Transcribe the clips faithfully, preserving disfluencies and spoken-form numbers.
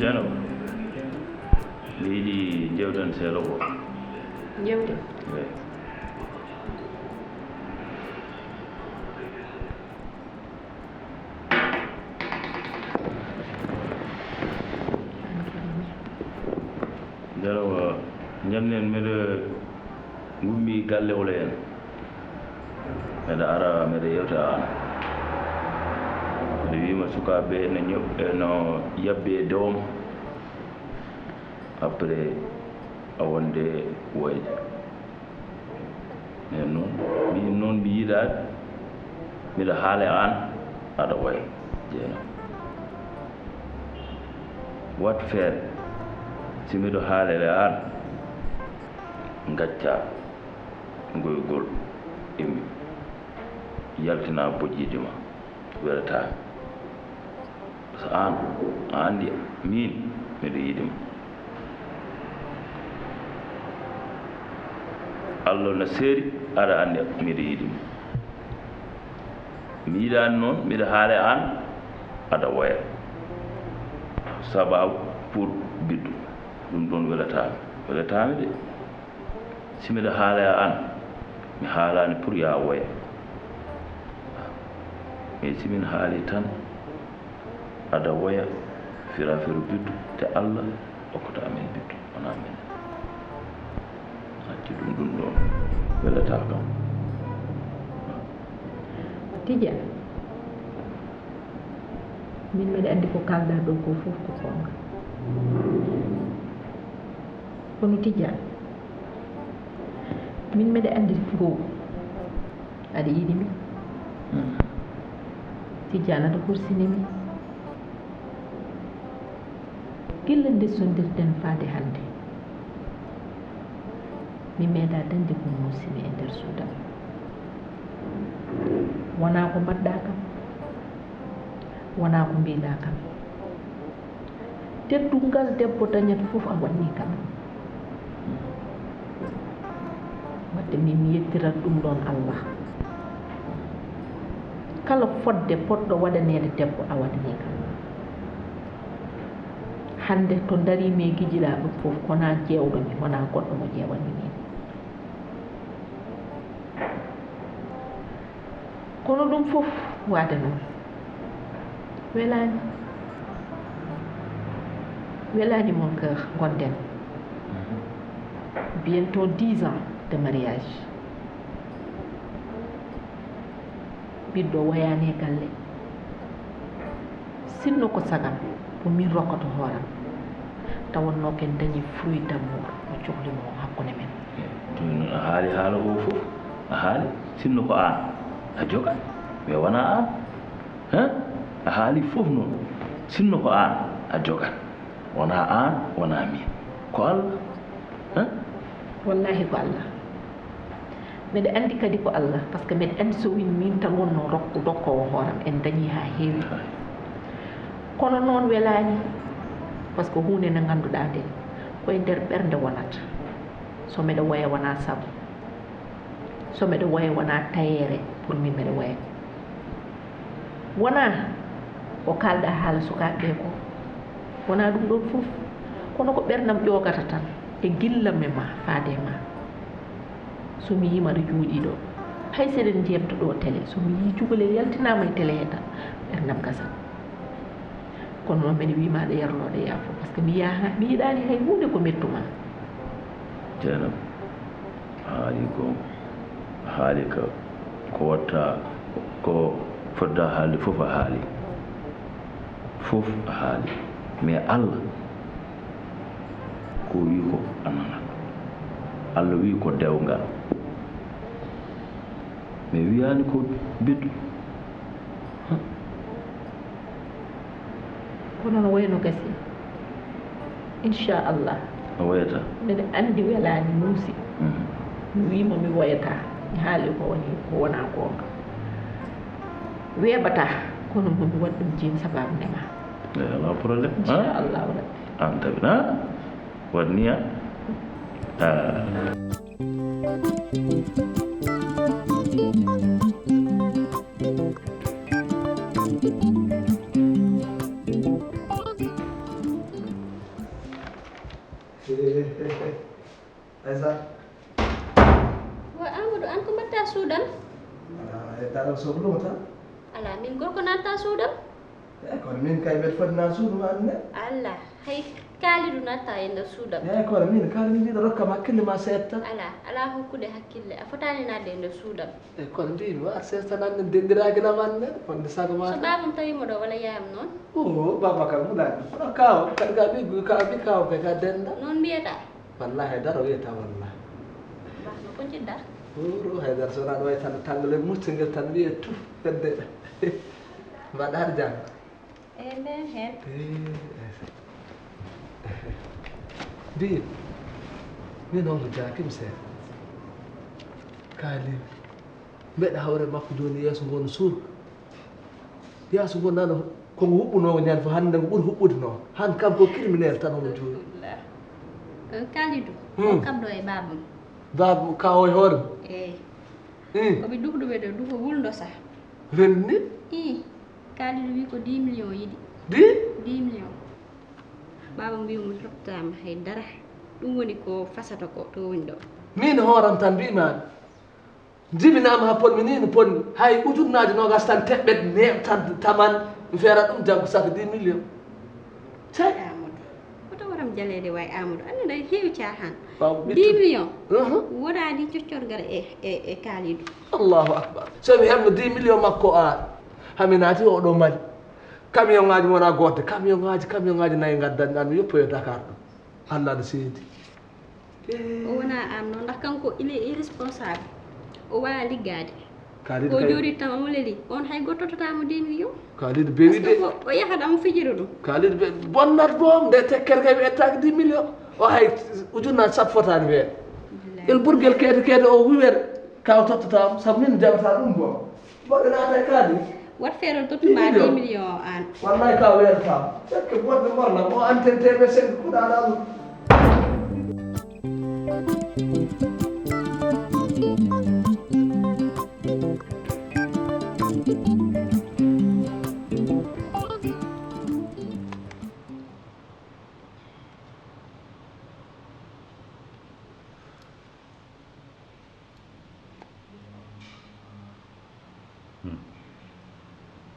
Jano, mi yiɗi jewten seeɗa ko. Jewten? Eey. Jarawa, ñanden miɗo ngummi galle ole en. Miɗo ara, miɗo yewta aan. Miɗo wiima sukaaɓe no ño-, no yabbi e doom. Après, a wonde woyde. Nden noon, miin noon mi yiɗaade, miɗo haala e aan, aɗa woya. Jeenam. Waɗ feere, si miɗo haala e aan, ngaccaa ngoygol e mi yaltinaa bojjiiji ma, welataa. Par ce que aan, a anndi miin, miɗo yiɗi ma. Allah no seeri, aɗa anndi miɗo yiɗi ma. Mi yiɗaani noon, miɗo haala e aan, aɗa woya. Sababu pour biddu, ɗum ɗoon welataa mi. Welataa mi de. Si miɗo haala e aan, mi haalaani pour yo a woya. Mais si min haali tan, aɗa woya, fira firu biddu, te Allah okkata amen biddu, wonaa minen. Accu ɗum, ɗum ɗoon welataa kam. Tijaan, min mbeɗa anndi ko kaalɗaa ɗoo ko fof ko goonga. Kono Tijaan, min mbeɗa anndi ko aɗa yiɗi mi. Hmm. Tijaan, aɗa horsini mi. Gila nde sondirɗen faade hannde, mi meeɗaa dañde ko muusi mi e nder suudu am. Wonaa ko mbaɗɗaa kam, wonaa ko mbiiɗaa kam. Teddungal debbo dañata fof a waɗnii kam. Wadde min mi yettirat ɗum ɗoon Allah. Kala fodde potɗo waɗaneede debbo a waɗanii kam. Hannde to ndarii mi e gijiɗaa ɗum fof, ko wonaa jeewɗo mi, wonaa goɗɗo mo jeewanmi miin. Kono ɗum fof waade noon welaani. Welaani, mon cœur, ngonden. Bientôt dix ans de mariage. Ɓiɗɗo woyaani e galle. Sinno ko sagam, ko min rokkoto hooram. Tawatnoo ken dañi fruit d'amour mo cohli mo hakkunde men. Jooni noon a haali haala o fof, a haali. Sinno ko aan, a jogat. Mais wonaa aan. Hein? A haali fof noon. Sinno ko aan, a jogat. Wonaa aan, wonaa miin. Ko Allah. Hein? Wallaahi ko Allah. Mbeɗa anndi kadi ko Allah, par ce que mbeɗa anndi so win miin tan wonnoo rokko, dokkoowo hooram, en dañii haa heewi. Kono noon welaani, par ce que huunde nde ngannduɗaa nde, ko e nder ɓernde wonata. So mbeɗa woya wonaa sabu. So mbeɗa woya wonaa tayeere pour min mbeɗa woya. Wonaa ko kaalɗaa haala sukaaɓe ɓee ko, wonaa ɗum ɗoon fof, kono ko ɓernam ƴoogata tan e gillam e ma faade e ma. So mi yii maɗa jooɗii ɗo, hay so eɗen njeebta ɗo télé, so mi yii cukalel yaltinaama e télé he tan, ɓernam gasat. Kono noon mbeɗa wii ma aɗa yarloo, aɗa yaafoo, par ce que mi yaha, mi yiɗaani hay huunde ko mettu ma. Jeenam, a haali goonga. A haali ka, ko watta, ko fodda haalde fof a haali. Fof a haali. Mais Allah, Ko o wi ko a nanat. Allah wi ko dewgal. Mi wiyani ko betu. Kono no wayno gasi. Inchallah. No wayata. Mbeɗa anndi welaani muusi. Mi wiima mi woyataa. Mi haali ko woni ko wonaa goonga. Weeɓataa. Kono mbomi waɗi ɗum jiim sabaabu ndema. Eyi alaa problème. Inchallahu rabbi. An tabina. Waɗ niya. Ah. Aysata. Wa Amadou, an ko mbatta suudam? Ala, e dara sohlumo tan. Ala, min gorko natta suudam? E kono min kay mbeɗa foti na suudu ma anne. Ala, hay Kalidou natta e nder suudam. E kono min Kalidou mbiɗo rokkam hakkille ma seeɗa tan. Ala, ala hokkude hakkille, a fotani nadde e nder suudam. E kono mbimi wa seeɗa tan anne denɗiraki nam anne, wonde sago ma. So babam tawimo ɗo wala yayam noon? O baba kam hulani. Kaw, kadi ka ɓiggu ka ɓi kaw kay ka denda. Noon mbiyata. Wallahi haydara o wiyata wallahi. Bahno ko jiɗɗa? Uru haydara so wona ɗo e tan tangle muccugel tan wiye tuf fedde. Mbaɗa har jam. E nden hen. Mbi min on ko jakim seeɗa. Kaali mbeɗa hawre makko joni yeeso ngo no surga. Yaasu ngon nano ko ngo huɓɓunoo ñande fof hannde ngo ɓuri huɓɓude noon. Han kam ko criminel tan omo juuri. Kalidou o kam ɗo e babam. Babam ka o e hoore mum. Eyi. Ko ɓe duhɗuɓe ɗo duho wulndo sah. Renni? Ii. Kalidou wi ko dix millions yiɗi. Dix? Dix millions. Babam wi mo tottama hay dara. Ɗum woni ko fasata ko to woni ɗo. Min hooram tan mbimami. Jibinaama haa potmi nii no potmi, hay ujunnaaje noogaas tan teɓɓet neeɓ tan taman mi feerat ɗum jaggu saka dix millions. Cay! Amadou, hoto waram jaleede waay Amadou, anndi no heewi caahaan. Dix millions, wonaani coccorgal e e e Kalidou. Allahu akbar, so mi heɓno dix millions makko o ara, haa mi naati oo ɗoo Mali, camion ŋaaji wonaa goodde, camion ŋaaji, camion ŋaaji nayi ngaddanmi aan mi yoppoyoo Dakar ɗo, Alla no seedi. O wona aan noon ndax kanko il est irresponsable, o waawa liggaade. Ko o jooɗi tan omo leli, oon hay gooto tottataamo deux millions. Kalidou bewi de. O yahat omo fijira ɗum. Kalidou be bonnat boom nde tekkere kay mi ettaaki dix millions. O hay ujunnaaji sappo fotaani weeɗe. El burgel keede keede o wiwere kaw tottataamo sabu min jaɓataa ɗum boom. Mboɗo naata e kaani. Wat feere tottuma deux millions o aan. Wallahi ka weerata. Fekke bonde morla mo antenne T V cinq kuɗaɗa ɗum.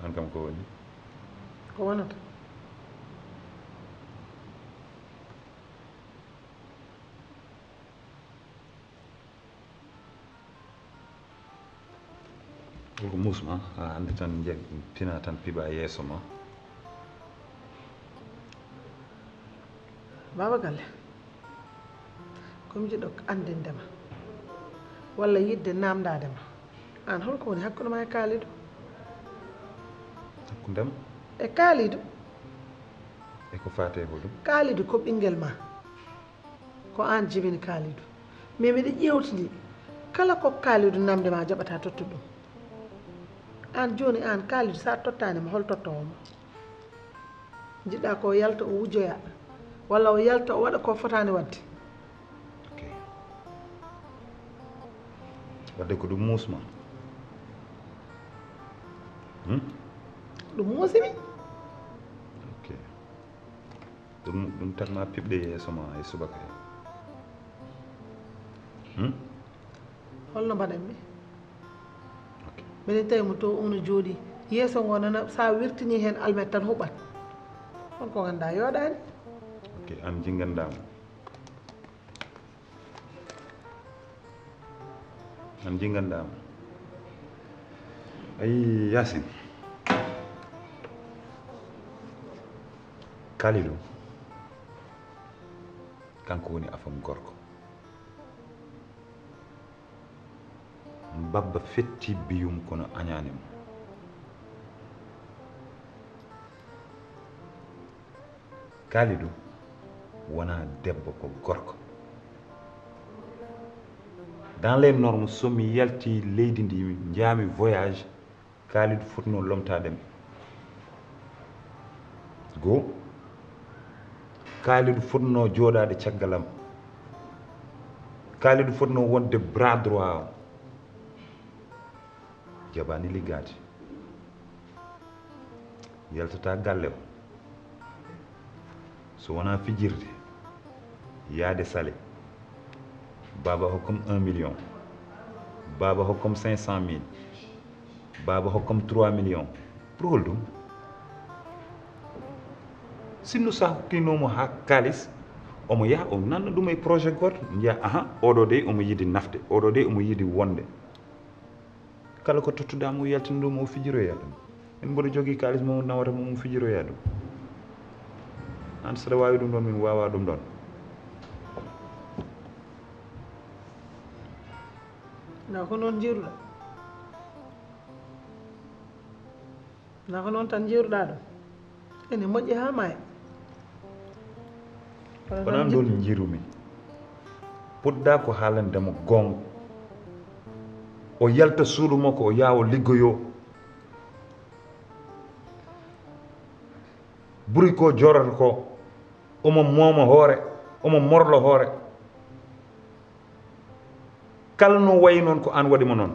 Aan kam ko woni? Ko wonata? Ko muus ma, a anndi tan, tina tan piɓa yeeso ma. Baaba Galle, ko mi jiɗɗo anndinde ma walla yiɗde naamndaade ma, aan hol ko woni hakkunde ma e Kaalidou? Hakkunde am? E Kaalidou. E ko faati e hoɗum? Kaalidou ko ɓinngel ma. Ko aan jibini Kaalidou. Mais miɗo ƴeewtidi kala ko Kaalidou naamndi ma a jaɓataa tottude ɗum. Aan jooni aan Kaalidou so a tottaani mo hol tottoowo ma? Njiɗɗa ko o yalta o wujjoya walla o yalta o waɗa ko fotaani waɗde? Wadde ko ɗum muusma? Hmm? Ɗum muusimi. Ok. Ɗum ɗum tan ma piɓɗe yeeso ma e subaka he. Hmm? Holno mbaɗanmi? Minen tawi mo to uno jooɗi yeeso ngo nana sa wirtini heen almet tan huɓat. On ko ganduɗa yooɗani. Ok, an jingandamo. An jingandamo. Ayi Yasin. Kalilou. Kanko woni afam gorko. Babba fetti biyum kono añaani mo. Kalidou wonaa debbo, ko gorko. Dans les normes, so mi yalti leydi ndi, njaami voyage, Kalidou fotnoo lomtaade mi. Goo, Kalidou fotnoo jooɗaade caggal am. Kalidou fotnoo wonde bras droit am. Jaɓaani liggaade. Yaltataa galle o. So wonaa fijirde, yaade sale. Baaba hokkam un million. Baaba hokkam cinq cent mille. Baaba hokkam trois millions. Pour hol ɗum? Sinno sa hokkinomo ha kalis, omo yaha o nanna ɗum e projet goto, njiya aha, oɗo de omo yiɗi nafde, oɗo de omo yiɗi wonde. Kala ko tottuɗa mo, yaltina ɗum, o fijiroya ɗum. En mboɗo jogii kaalis mo nawata mo, mo fijiroya ɗum. An saɗa waawi ɗum ɗon, min waawa ɗum ɗon. Na ko noon njiiruɗa? Na ko noon tan njiiruɗa ɗum? Ene moƴƴi haa maaya. Wonaa ɗoon njiirumi. Puɗɗa ko haalande mo goonga. O yalta suudu makko, o yaha o liggoyo. Buri ko jorata ko, omo mooma hoore, omo morlo hoore. Kala no wayi noon ko aan waɗi mo noon.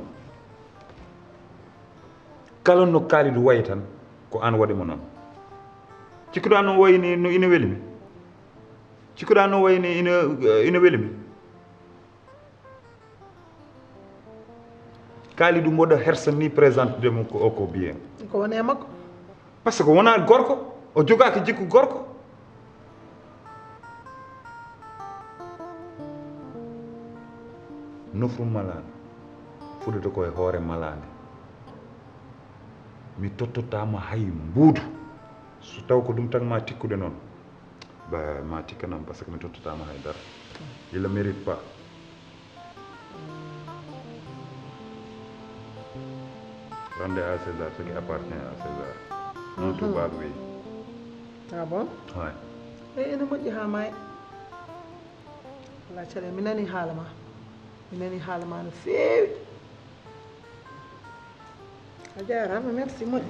Kala no Kalidou wayi tan ko aan waɗi mo noon. Cikkuɗaa no wayi ni no ina weli mi? Cikkuɗaa no wayi ni ina, ina weli mi? Kalidou mboɗo hersa ni présente de mo ko o ko bien. Ko woni e makko? Parce que wonaa gorko, o jogaaki jikku gorko. Nofru malaano fuɗata ko e hoore malaande. Mi tottotaama hay mbuudu. So taw ko ɗum tan ma tikkude noon, ba ma tikkanam, parce que mi tottotaama hay dara. Il ne mérite pas. Rendez à César ce qui appartient à César. Non, tubaab wi. Ah bon? Ouais. E ene moƴƴi haa maaya. Wala cere, mi nani haala ma. Mi nani haala ma no feewi. A jaaraama, merci moƴƴi.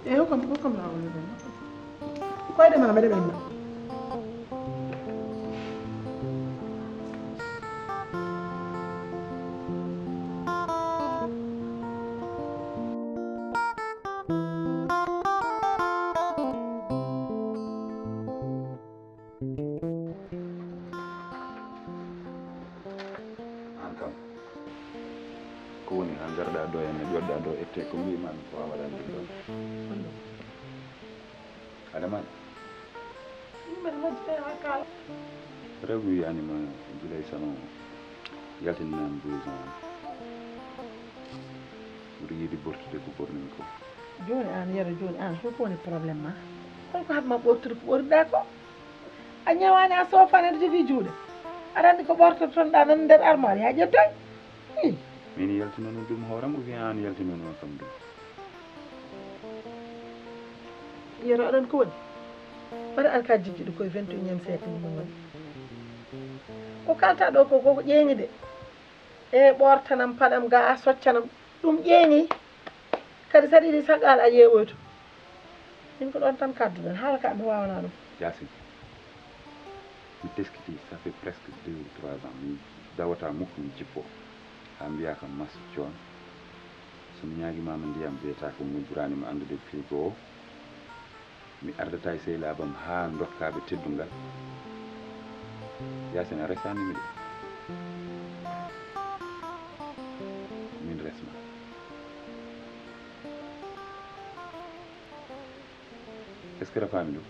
E hokkam, hokkam laawol mi ɓenna. Koyɗe ma mbeɗa ɓenna. Aan kam ko woni haa ngarɗaa ɗo henne ƴoƴɗaa ɗo ettee ko mbiimaami ko a waɗani ɗum ɗon? Adama. Yimɓe majjite haa kaala. Rewɓe wiyani ma gila e sano yaltinani blouson am. Mbiɗo yiɗi ɓortude ko ɓornumi ko. Jooni aan Yero, jooni aan holko woni problème ma? Holko haɗma ɓortude ko ɓorniɗa ko? A ñawaani, a soofaani, aɗa jogii juuɗe. Aɗa anndi ko ɓortotonɗa nan nder armoire, yaa ƴettoy. Ih. Min yaltinani ɗum hooram ou bien aan yaltinani on kam ɗum? Yero, aɗa anndi ko woni? Mbaɗa alkajijji ɗi koye vingt et unième siècle ɗum woni. Ko kalta ɗo ko, koko ƴeeŋi de. E ɓortanam, paɗam ga, soccanam, ɗum ƴeeŋi. Kadi saɗa yiɗi sagal a yeewoyto. Min ko ɗon tan kadduɗen, haala ka mi wawana ɗum. Yaasin, mi teskiti, ça fait presque deux ou trois ans mi dawata mukko mi jippo. Haa mbiya kam Mas Joon, so mi ñaagima ma ndiyam mbiyata ko mi ɓurani ma anndude frigo o. Mi ardata e sehilaaɓam haa ndokkaɓe teddungal. Yaasin, a resanimi de. Min resma. Est-ce que a faami ɗum?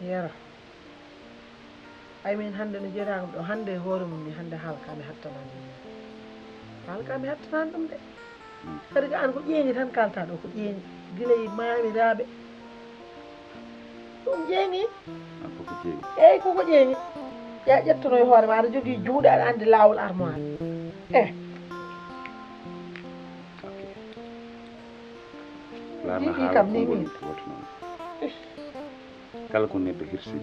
Yero. Ay min hannde no jeeɗaango ɗo hannde e hoore mum ni hannde haala ka mi hattanani ɗum. Haala ka mi hattanani ɗum de. Kadi ko an ko ƴeeŋi tan kalta ɗo ko ƴeeŋi. Gila e maamiraaɓe Ɗum jeeni. An fof ko jeewi. Eyi, koko jeewi. Ya ƴettono e hoore ma, aɗa jogii juuɗe, aɗa anndi laawol armoire. Eh. Ok. Lana. Jiiɗi haala kam ni konngol min. Woto noon. Kala ko neɗɗo hirsi.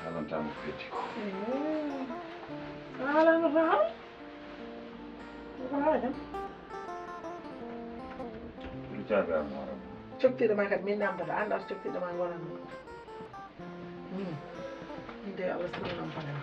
Haalantama ko heddi ko. Haalano fa haal. Ko haala jam. Ɗum jaabi armoire am. Coktiiɗo ma kadi min namdoto, annda so coktiiɗo ma ngonanno. Hmm. Min de Allah sirri noon fagana.